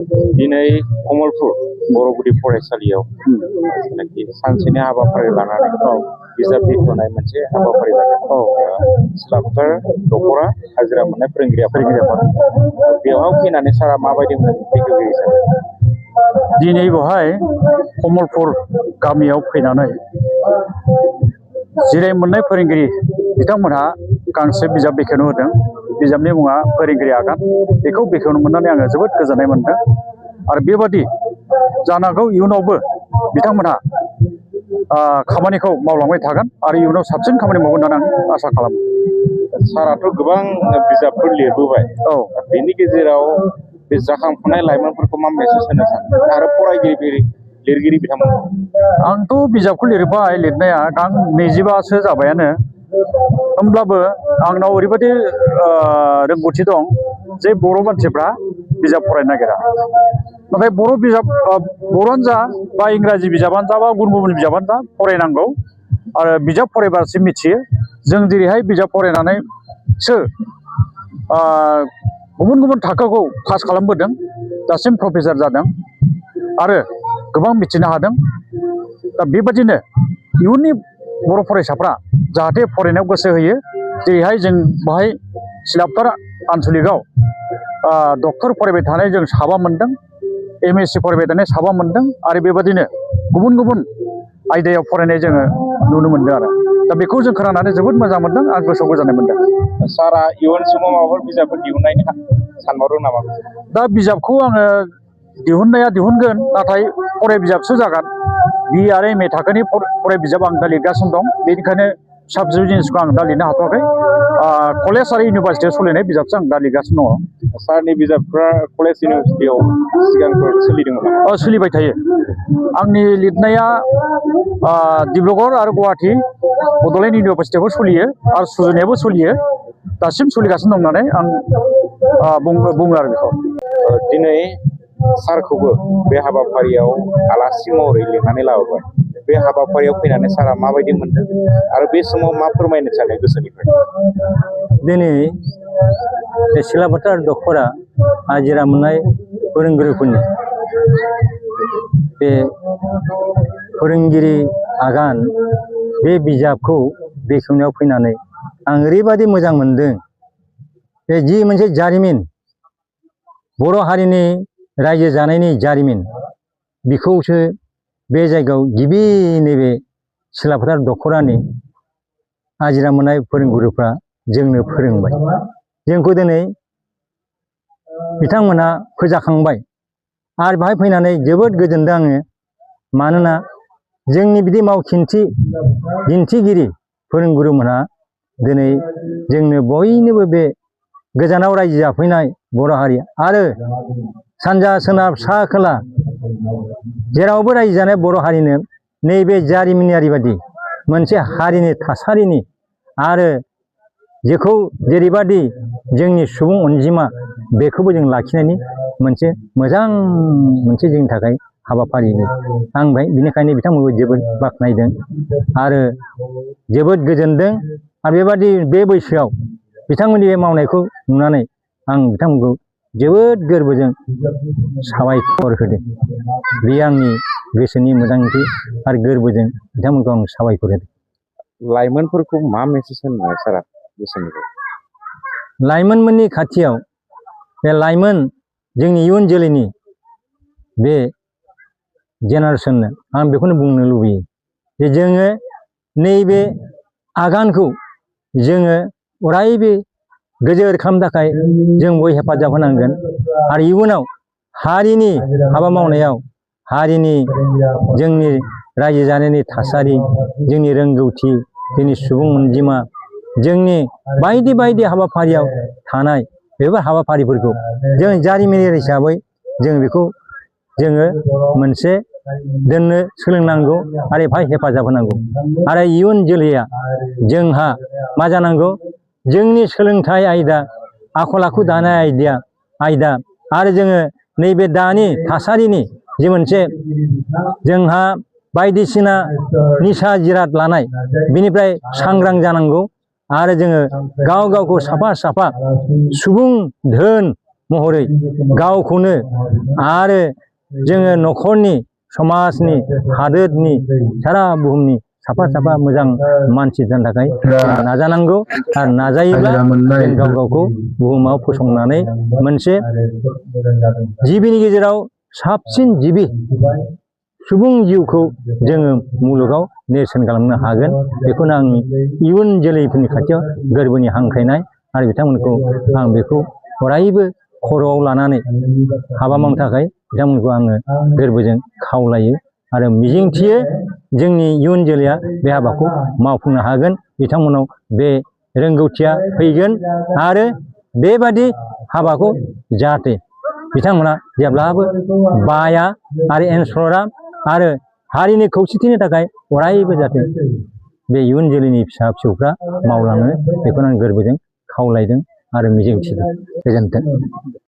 दिनै कमलपुर बर' गुदि फरायसालियाव जेनाखि सानसेनि हाबाफारि लानानै बिजाब बेखेवनाय मोनसे हाबाफारि लादों। सिलाफोथार दख'रा हाजिरा मोननाय फोरोंगिरिफोर बेवहाय फैनानै सारा माबायदि बेखेवगिरि हिसाबै दिनै बेवहाय कमलपुर गामियाव फैनानै जिराय मोननाय फोरोंगिरि बिथांमोनहा गांसे बिजाब बेखेवनो होदों। बिजाबनि मुङा फोरोंगिरि आगान। बेखौ बेखेवनो मोननानै आङो जोबोद गोजोननाय मोनदों आरो बेबादि जानांगौ इयुनावबो बिथांमोनहा खामानिखौ मावलांबाय थागोन आरो इयुनाव साबसिन खामानि मावगोन होननानै आं आसा खालामो। साराथ' गोबां बिजाबफोर लिरबोबाय। बेनि गेजेराव बे जाखांफुनाय लाइमोनफोरखौ मा मेसेज होनो सानो आरो फरायगिरि लिरगिरि बिथांमोनखौ? आंथ' बिजाबखौ लिरबाय, लिरनाया गां 20बासो जाबायानो। होमब्लाबो आंनाव ओरैबायदि रोंगौथि दं जे बर' मानसिफ्रा बिजाब फरायनो नागिरा। नाथाय बर'आनो जा बा इंराजि बिजाबानो जा बा गुबुन गुबुन बिजाबानो जा फरायनांगौ आरो बिजाब फरायबासो मिथियो। जों जेरैहाय बिजाब फरायनानैसो गुबुन गुबुन थाखोखौ पास खालामबोदों, दासिम प्रफेसार जादों आरो गोबां मिथिनो हादों। दा बेबादिनो इयुननि बर' फरायसाफ्रा जाहाथे फरायनायाव गोसो होयो। जेरैहाय जों बाहाय सिलाफोथार आनसलिकआव डक्टर फरायबाय थानाय जों 7 मोनदों, MSc फरायबाय थानाय 7 मोनदों आरो बेबादिनो गुबुन गुबुन आयदायाव फरायनाय जोङो नुनो मोनदों आरो दा बेखौ जों खोनानानै जोबोद मोजां मोनदों आरो गोसोआव गोजोननाय मोनदों। सारा इयुन समाव माबाफोर बिजाबफोर दिहुननायनि सानहरदों नामा? दा बिजाबखौ आङो दिहुनगोन, नाथाय फराय बिजाबसो जागोन। BA आरो MA थाखोनि फराय बिजाब आं दा लिरगासिनो दं। बेनिखायनो साबजेक्ट जिनिसखौ आं दा लिरनो हाथ'वाखै। कलेज आरो इउनिभारसिटियाव सोलिनाय बिजाबसो आं दा लिरगासिनो दङ। सारनि बिजाबफ्रा कलेज इउनिभारसिटियाव सिगांफोर सोलिदोंमोन नामा? सोलिबाय थायो। आंनि लिरनाया डिब्रुगड़ आरो गुवाहाटि बड'लेण्ड इउनिभारसिटियावबो सोलियो आरो सुजुनायावबो सोलियो। दासिम सोलिगासिनो दं होननानै आं बुङो आरो बेखौ। दिनै सारखौबो बे हाबाफारियाव आलासि महरै लिंनानै लाबोबाय। बे हाबाफारियाव फैनानै सारा माबायदि मोनदों आरो बे समाव मा फोरमायनो सानो गोसोनिफ्राय? दिनै सिलाफोथार दख'रा हाजिरा मोननाय फोरोंगिरिफोरनि बे फोरोंगिरि आगान बे बिजाबखौ बेखेवनायाव फैनानै आं ओरैबायदि मोजां मोनदों। बे जि मोनसे जारिमिन, बर' हारिनि रायजो जानायनि जारिमिन, बेखौसो बे जायगायाव गिबि नैबे सिलाफोथार दख'रानि हाजिरा मोननाय फोरोंगुरुफ्रा जोंनो फोरोंबाय। जोंखौ दिनै बिथांमोनहा फोजाखांबाय आरो बाहाय फैनानै जोबोद गोजोनदों आङो। मानोना जोंनि बिदि दिन्थिगिरि फोरोंगुरुमोनहा दिनै जोंनो बयनोबो बे गोजानाव रायजो जाफैनाय बर' हारि आरो सानजा सोनाब सा खोला जेरावबो रायजो जानाय बर' हारिनो नैबे जारिमिनारि बादि मोनसे हारिनि थासारिनि आरो जेखौ जेरैबादि जोंनि सुबुं अनजिमा बेखौबो जों लाखिनायनि मोनसे मोजां जोंनि थाखाय हाबाफारि। आं बेनिखायनो बिथांमोनखौ जोबोद बाख्नायदों आरो जोबोद गोजोनदों। आरो बेबादि बे बैसोआव बिथांमोननि बे मावनायखौ नुनानै आं बिथांमोनखौ जोबोद गोरबोजों साबायखर होदों। बे आंनि गोसोनि मोजांथि आरो गोरबोजों बिथांमोनखौ आं साबायखर होदों। लाइमोनफोरखौ मा मेसेज होनो सारा गोसोनिफ्राय? लाइमोनमोननि खाथियाव बे लाइमोन जोंनि इयुन जोलैनि बे जेनेरेसननो आं बेखौनो बुंनो लुबैयो जे जोङो नैबे आगानखौ जोङो अरायबो गोजोर खालामनो थाखाय जों बयबो हेफाजाब होनांगोन आरो इयुनाव हारिनि हाबा मावनायाव हारिनि जोंनि रायजो जानायनि थासारि, जोंनि रोंगौथि, जोंनि सुबुं अनजिमा, जोंनि बायदि बायदि हाबाफारियाव थानाय बेफोर हाबाफारिफोरखौ जों जारिमिनारि हिसाबै जों बेखौ जोङो मोनसे दोननो सोलोंनांगौ आरो बेवहाय हेफाजाब होनांगौ। आरो इयुन जोलैया जोंहा मा जानांगौ? जोंनि सोलोंथाइ आयदा, आखल आखु दानाय आयदा आरो जोङो नैबे दानि थासारिनि जे मोनसे जोंहा बायदिसिना निसा जिराद लानाय बेनिफ्राय सांग्रां जानांगौ आरो जोङो गाव गावखौ साफा सुबुं धोन महरै गावखौनो आरो जोङो न'खरनि समाजनि हादोरनि सारा बुहुमनि साफा साफा मोजां मानसि जानो थाखाय नाजानांगौ आरो नाजायोब्ला जों गाव गावखौ बुहुमाव फसंनानै मोनसे जिबिनि गेजेराव साबसिन जिबि सुबुं जिउखौ जोङो मुलुगाव नेरसोन खालामनो हागोन बेखौनो आंनि इयुन जोलैफोरनि खाथियाव गोरबोनि हांख्रायनाय आरो बिथांमोनखौ आं बेखौ अरायबो खर'आव लानानै हाबा मावनो थाखाय बिथांमोनखौ आङो गोरबोजों खावलायो आरो मिजिंथियो जोंनि इयुन जोलैया बे हाबाखौ मावफुंनो हागोन बिथांमोनाव बे रोंगौथिया फैगोन आरो बेबादि हाबाखौ जाहाथे बिथांमोना जेब्लाबो बाया आरो एनसरा आरो हारिनि खौसेथिनि थाखाय अरायबो जाहाथे बे इयुन जोलैनि फिसा फिसौफ्रा मावलाङो बेखौनो आं गोरबोजों खावलायदों आरो मिजिंथिदों। गोजोन्थों।